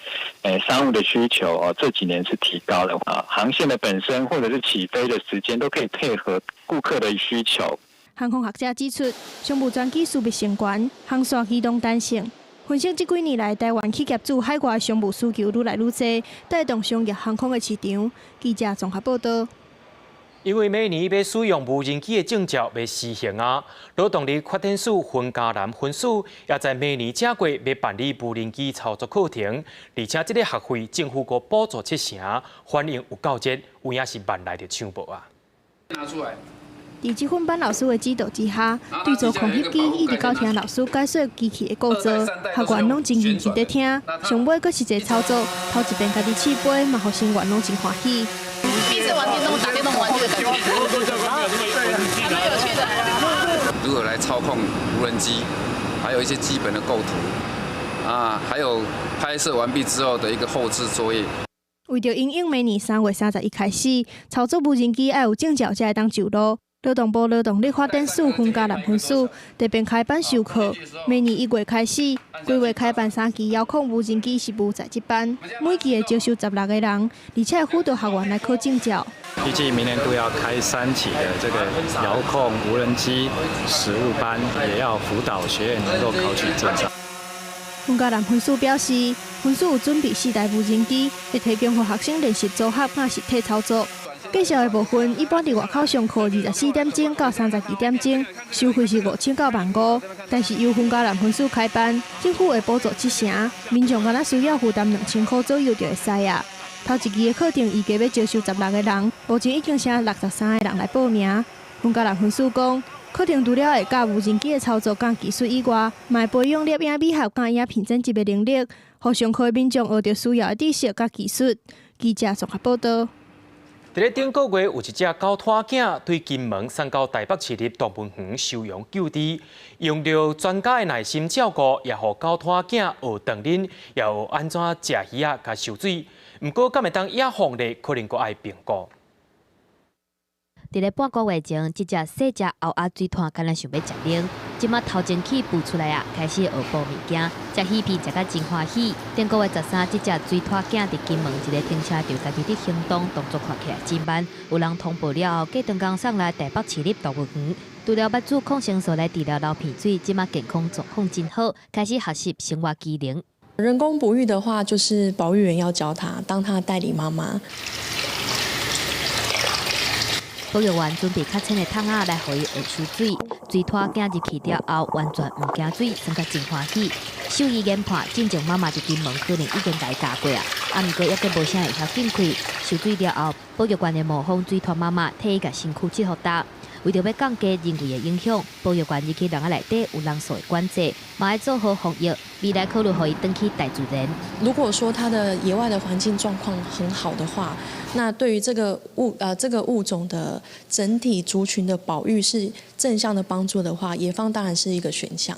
商務的需求哦，這幾年是提高了啊，航線的本身或者是起飛的時間都可以配合顧客的需求。航空學者指出，商務專機私密性懸，航線機動彈性。分析這幾年來，台灣企業主海外商務需求愈來愈濟，帶動商業航空的市場。記者綜合報導。因為明年欲使用無人機的證照欲施行啊，勞動力發展署雲嘉南分署也在明年正月欲辦理無人機操作課程，而且這个學費政府閣補助七成，反應有夠熱，有影是萬來就搶報啊。拿出來。佇職訓班老師的指導之下，對做空翕機一直到聽老師解說機器的構造，學員攏真認真佇聽。上尾閣實際操作，頭一遍家己試飛，嘛予成員攏真歡喜。第一次玩電動、打電動玩具的感覺，還蠻有趣的。如何來操控無人機，還有一些基本的構圖，啊，還有拍攝完畢之後的一個後製作業。為著因應明年3月31開始，操作無人機愛有證照才會當上路。勞動部勞動力發展署雲嘉南分署特別開班授課，明年1月開始，規劃開辦三期遙控無人機實務在職班，每期會招收16個人，而且輔導學員來考證照。預計明年度要開三期的這個遙控無人機實務班，也要輔導學員能夠考取證照。雲嘉南分署表示，分署有準備四台無人機，會提供予學生練習組合佮實體操作。介紹的部分，一般佇外口上課24點鐘到32點鐘，收費是5000到15000。但是由雲嘉南分署開辦，政府會補助七成，民眾敢若需要負擔2000箍左右就會使啊。頭一期的課程預計欲招收16個人，目前已經剩63個人來報名。雲嘉南分署講，課程除了會教無人機的操作佮技術以外，嘛會培養攝影美學佮影片剪輯的能力，予上課的民眾學著需要的知識佮技術。記者綜合報導。佇咧頂個月，有一隻狗湠囝對金門送到台北市立動物園收容救治，用著專家的耐心照顧，也予狗湠囝學當啉，也學按怎食魚仔佮泅水。毋過，敢會當野放咧，可能閣愛評估。佇咧半個月前，這隻細隻鷗仔水湠敢若想欲食奶，這馬頭前齒浮出來啊，開始學哺物件，食魚片食甲真歡喜。頂個月13，這隻水湠囝佇金門一个停車場家己佇行動，動作看起來真慢。有人通報了後，隔兩工送來台北市立動物園，除了捌注抗生素來治療流鼻水，這馬健康狀況真好，開始學習生活技能。人工哺育的話，就是保育員要教他，當他代理媽媽。保育員準備較淺的桶仔來予伊學泅水，水湠囝入去了後，完全毋驚水，耍甲真歡喜。獸醫研判，進前媽媽佇金門可能已經共伊咬過啊，啊，毋過猶閣無啥會曉進開。受水了後，保育員會模仿水獺媽媽，替伊共身軀折予焦。為著欲降低人為的影響，保育員入去籠仔內底有人數的管制，嘛愛做好防疫，未來考慮予伊轉去大自然。如果說它的野外的環境狀況很好的話，那對於這個物種的整體族群的保育是正向的幫助的話，野放當然是一個選項。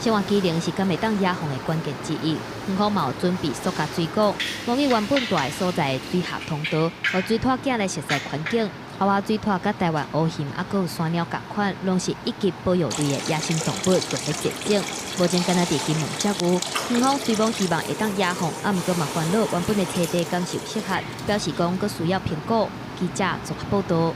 生活機能是敢會當野放的關鍵之一。園方嘛有準備塑膠水管，模擬原本蹛的所在的水下通道，予水獺囝來熟悉環境。豪華水獺佮台灣烏鴴，猶閣有山貓仝款，攏是一級保育類的野生動物，正咧絕種。目前敢若佇金門才有。園方雖罔希望會當野放，啊，毋過嘛煩惱原本的棲地敢是有適合，表示講閣需要評估。記者綜合報導。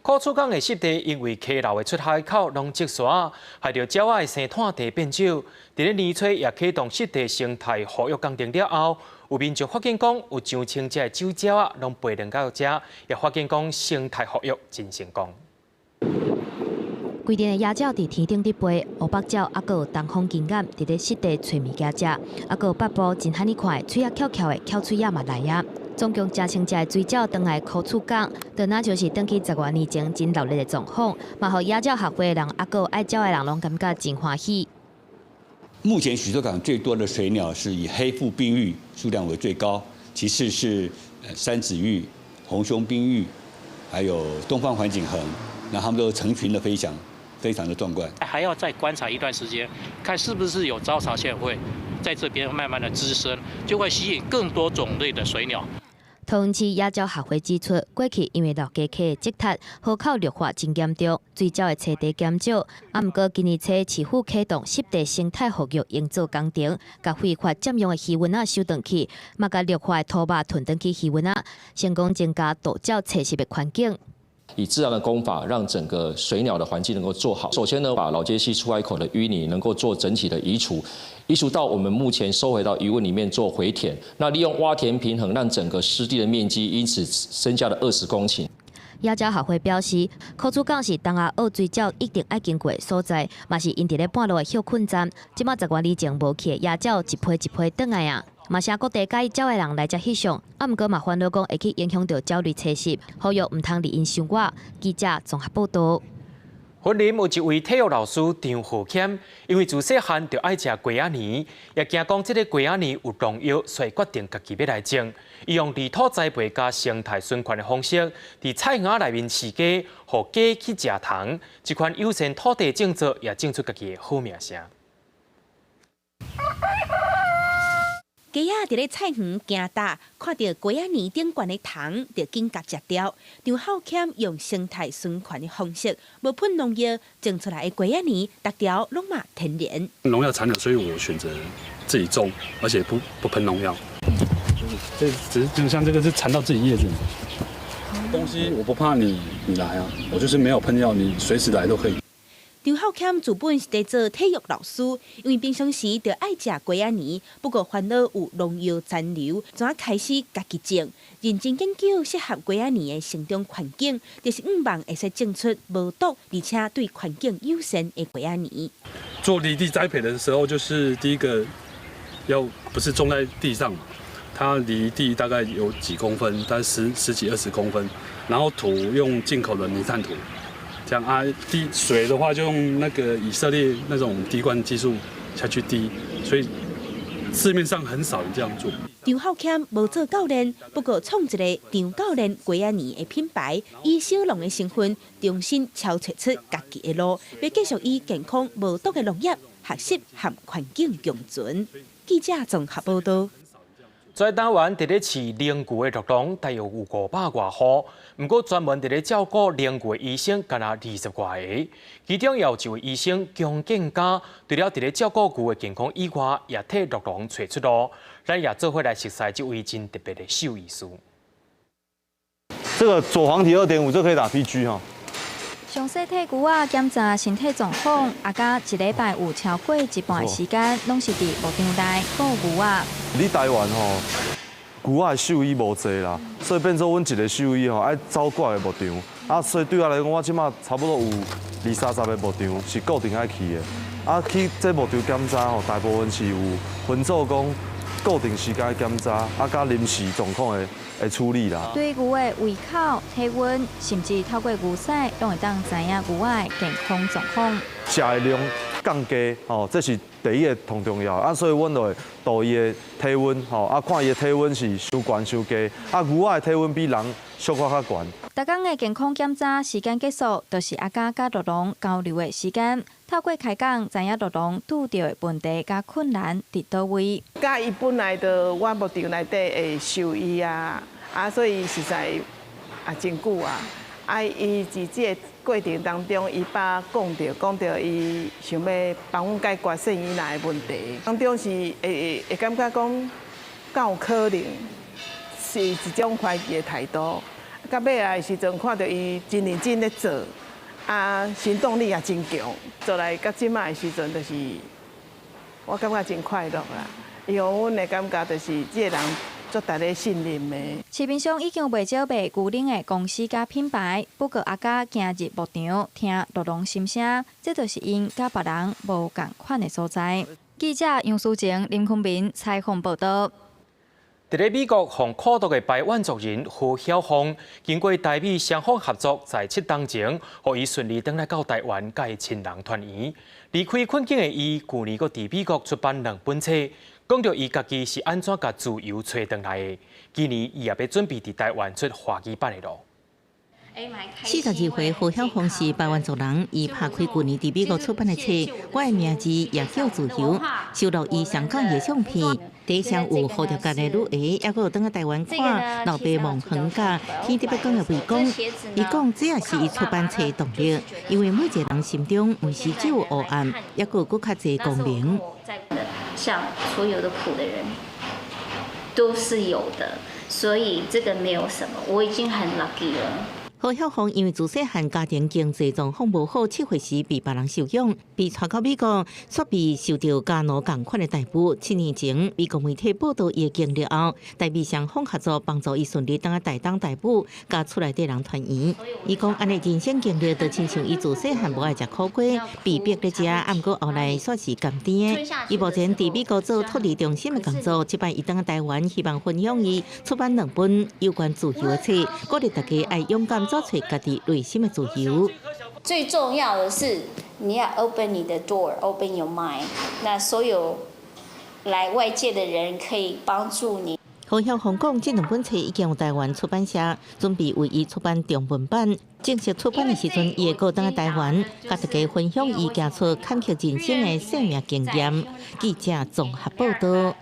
許厝港的濕地因為溪流的出海口攏積沙，害著鳥仔的生湠地變少。佇咧年初也啟動濕地生態復育工程了後，有民眾發現講有上千隻的酒鳥仔攏飛轉到遮，也發現講生態復育真成功。規陣的野鳥佇天頂佇飛，烏白鳥猶閣有東方金眼佇咧濕地揣物件食，猶閣有北部真罕見看的喙仔翹翹的翹喙仔嘛來啊！總共誠千隻的水鳥轉來許厝港，就若像是轉去十外年前真熱鬧的狀況，嘛予野鳥學會的人，猶閣有愛鳥的人攏感覺真歡喜。目前許厝港最多的水鳥是以黑腹濱鷸數量為最高，其次是三趾鷸、紅胸濱鷸，還有東方環頸鴴，那它們都成群的飛翔，非常的壯觀。還要再觀察一段時間，看是不是有招潮蟹會在這邊慢慢的滋生，就會吸引更多種類的水鳥。桃園市野鳥學會指出，過去因為老街溪的積窒，河口綠化真嚴重，水鳥的棲地減少。啊，毋過今年初市府啟動濕地生態復育營造工程，共非法佔用的魚塭仔收轉去，嘛共綠化的土壙囤轉去魚塭仔，成功增加渡鳥棲息的環境。以自然的工法，讓整個水鳥的環境能夠做好。首先呢，把老街溪出海口的淤泥能夠做整體的移除，移除到我們目前收回到魚塭裡面做回填。那利用窪田平衡，讓整個濕地的面積因此增加了20公頃。野鳥學會表示，許厝港是東亞學水鳥一定愛經過的所在，嘛是𪜶佇咧半路的歇睏站。這馬十外年前無去的野鳥一批一批轉來啊！嘛是各地佮意鳥的人來遮翕相，啊，毋過嘛煩惱講會去影響著鳥類棲息，呼籲毋通利𪜶傷倚。記者綜合報導。雲林有一位體育老師張浩謙，因為自細漢就愛食瓜仔暝，也驚講這個瓜仔暝有農藥，所以決定家己欲來種。伊用離土栽培佮生態循環的方式，佇菜園內面飼雞，予雞去食蟲。這款友善土地種植，也種出家己的好名聲。雞仔佇咧菜園行踏，看著瓜仔暝頂懸的蟲，就緊共食掉。張孝謙用生態循環的方式，無噴農藥，種出來的瓜仔暝，逐條攏嘛天然。農藥殘留，所以我選擇自己種，而且不噴農藥。這只是就像這個是纏到自己葉子。東西我不怕你來啊，我就是沒有噴藥，你隨時來都可以。張孝謙自本是佇做體育老師，因為平常時就愛食瓜仔暝，不過煩惱有農藥殘留，怎開始家己種，認真研究適合瓜仔暝的生長環境，就是向望會使種出無毒而且對環境友善的瓜仔暝。做離地栽培的時候，就是第一個要不是種在地上，它離地大概有幾公分，大概十幾20公分，然後土用進口的泥炭土。這樣啊，滴水的話就用那個以色列那種滴灌技術下去滴，所以市面上很少人這樣做。張孝謙無做教練，不過創一个張教練瓜仔暝的品牌，以小農的身份重新敲揣出家己的路，欲繼續以健康無毒的農業學習和環境共存。記者綜合報導。在台灣佇咧飼奶牛的酪農，大約有500外戶。毋過專門佇咧照顧奶牛的醫生，干焦20外个。其中也有一位醫生姜建家，除了佇咧照顧牛的健康以外，也替酪農揣出路。咱也做伙來熟似這位真特別的獸醫師。這個左黃體2.5，這可以打 PG 哈。詳細替牛仔檢查身體狀況，阿嘉一禮拜有超過一半的時間，攏是佇牧場內顧牛仔。你台灣吼，牛仔的獸醫無濟啦，所以變做阮一个獸醫吼，愛走幾个牧場。啊，所以對我來講，我這馬差不多有二三十个牧場是固定愛去的。啊，去這牧場檢查吼，大部分是有分做講固定時間檢查，啊，佮臨時狀況的的處理啦。對牛的胃口、體溫，甚至透過牛屎，攏會當知影牛仔健康狀況。食的量降低，吼，這是第一个上重要。啊，所以阮就會度伊的體溫，吼，啊，看伊的體溫是傷懸傷低。啊，牛仔的體溫比人小可較懸。逐工的健康檢查時間結束，就是阿嘉佮酪農交流的時間。透過開講，知影酪農拄著的問題佮困難佇佗位。佮伊本來就我牧場內底的獸醫啊，啊，所以實在也真久啊。啊，伊佇這个過程當中，伊捌講著講著，伊想欲幫阮解決獸醫內的問題。當中是會會會感覺講，敢有可能是一種懷疑的態度。到尾來的時陣，看著伊真認真咧做，啊，行動力也真強。做來到這擺的時陣，就是我感覺真快樂啦。伊予阮的感覺就是這個人足值得信任的。市面上已經有袂少賣牛奶的公司佮品牌，不過阿嘉行入牧場聽酪農心聲，這就是𪜶佮別人無仝款的所在。記者楊淑晴、林坤明採訪報導。佇咧美國，予苦毒的排灣族人何曉鳳，經過台美雙方合作，在7冬前，予伊順利轉來到台灣，佮伊親人團圓。離開困境的伊，舊年閣佇美國出版兩本冊，講著伊家己是按怎共自由揣轉來的。今年伊也欲準備佇台灣出華語版的囉。 42歲何曉鳳是排灣族人，伊拍開舊年佇美國出版的冊《我的名字也叫自由》，收錄伊上港的相片，底上有蝴蝶結的女兒，猶閣有轉來台灣看老爸望遠鏡，天特別光的圍攻。伊講這也是伊出版冊的動力，因為每一個人心中毋是只有黑暗，猶閣有閣較濟光明。像所有的苦的人，都是有的，所以這個沒有什麼，我已經很 lucky 了。何曉鳳因為自細漢家庭經濟狀況無好，7歲時被別人收養，被帶到美國，煞被受著家奴仝款的待遇。7年前，美國媒體報導伊的經歷後，台美雙方合作幫助伊順利轉來台東大武，佮厝內底人團圓。伊講按呢人生經歷，就親像伊自細漢無愛食苦瓜，被逼咧食，啊毋過後來煞是甘甜的。伊目前佇美國做托兒中心的工作，這擺伊轉來台灣，希望分享伊出版兩本有關自由的冊，鼓勵大家愛勇敢走揣家己內心的自由。最重要的是，你要 open 你的 door，open your mind。那所有來外界的人可以幫助你。何曉鳳講，這兩本冊已經有台灣出版社準備為伊出版中文版。正式出版的時陣，伊會閣轉來台灣，佮大家分享伊行出坎坷人生的生命經驗。記者綜合報導。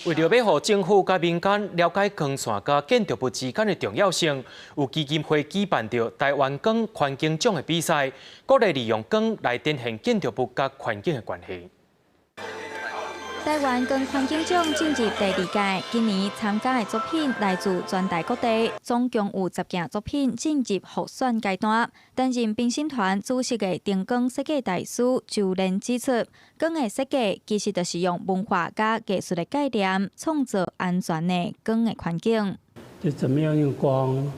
為著欲予政府佮民間了解光線佮建築物之間的重要性，有基金會舉辦著台灣光環境獎的比賽，鼓勵利用光來展現建築物佮環境的關係。台灣光環境獎進入第二屆，今年參加的作品來自全台各地，總共有10件作品進入複選階段。擔任評審團主席的燈光設計大師周連指出，光的設計其實就是用文化佮藝術的概念，創造安全的光的環境。就怎麼樣用光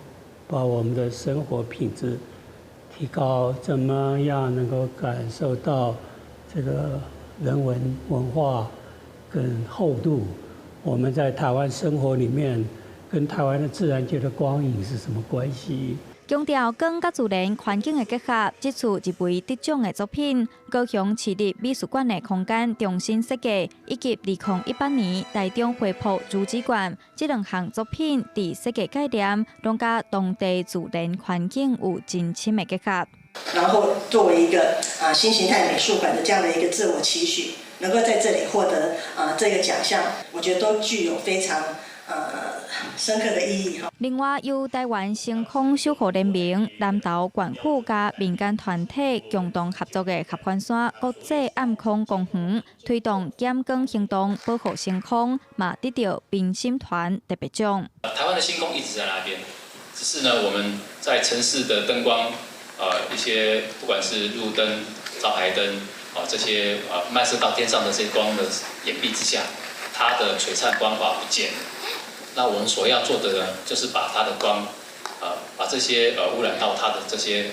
把我們的生活品質提高？怎麼樣能夠感受到這個人文文化跟厚度？我們在台灣生活裡面，跟台灣的自然界的光影是什麼關係？強調光佮自然環境的結合，這次入圍得獎的作品，高雄市立美術館的空間重新設計，以及2018年台中恢復竹子館，這兩項作品佇設計概念，攏佮當地自然環境有真深的結合。然後作為一個啊新形態美術館的這樣的一個自我期許，能夠在這裡獲得啊這個獎項，我覺得都具有非常深刻的意義。另外，由台灣星空守護聯盟、南投縣府佮民間團體共同合作的合歡山國際暗空公園，推動減光行動，保護星空，嘛得著評審團特別獎。台灣的星空一直在那邊，只是呢，我們在城市的燈光，一些不管是路燈、招牌燈，啊，這些啊漫射到天上的這些光的掩蔽之下，它的璀璨光華不見了。那我們所要做的呢，就是把它的光，把這些污染到它的這些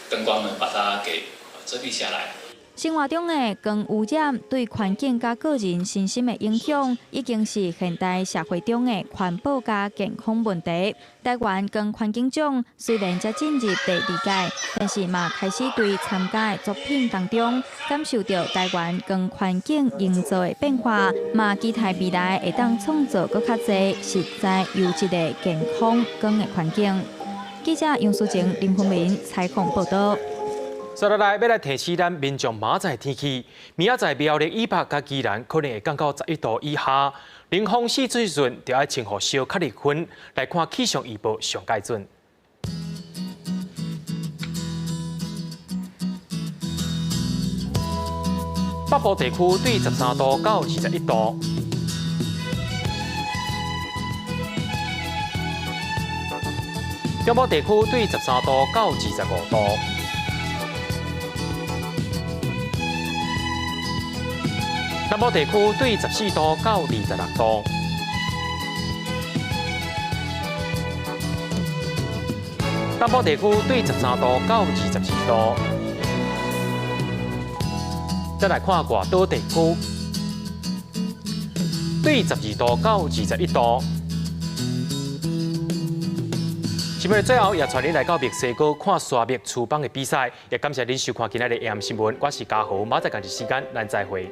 燈光呢，把它給遮蔽下來。生活中的光污染對環境佮個人身心的影響，已經是現代社會中的環保佮健康問題。台灣光環境獎雖然才進入第二屆，但是嘛開始對參加的作品當中，感受著台灣光環境營造的變化，嘛期待未來會當創造閣較濟實在優質的健康光的環境。記者楊淑靜、林宏明採訪報導。接落來欲來提醒咱民眾明仔載天氣，明仔載苗栗以北佮宜蘭可能會降到11度以下，冷風四時陣著愛穿予小較入分。來看氣象預報上蓋準。北部地區對13度到21度。中部地區對13度到25度。南部地區對14度到26度。東部地區對13度到22度。再來看外島地區，對12度到21度。新聞的最後，也帶您來到墨西哥看沙漠廚房的比賽。也感謝您收看今仔日的 AM 新聞，我是嘉豪，明仔載仝一時間，咱再會。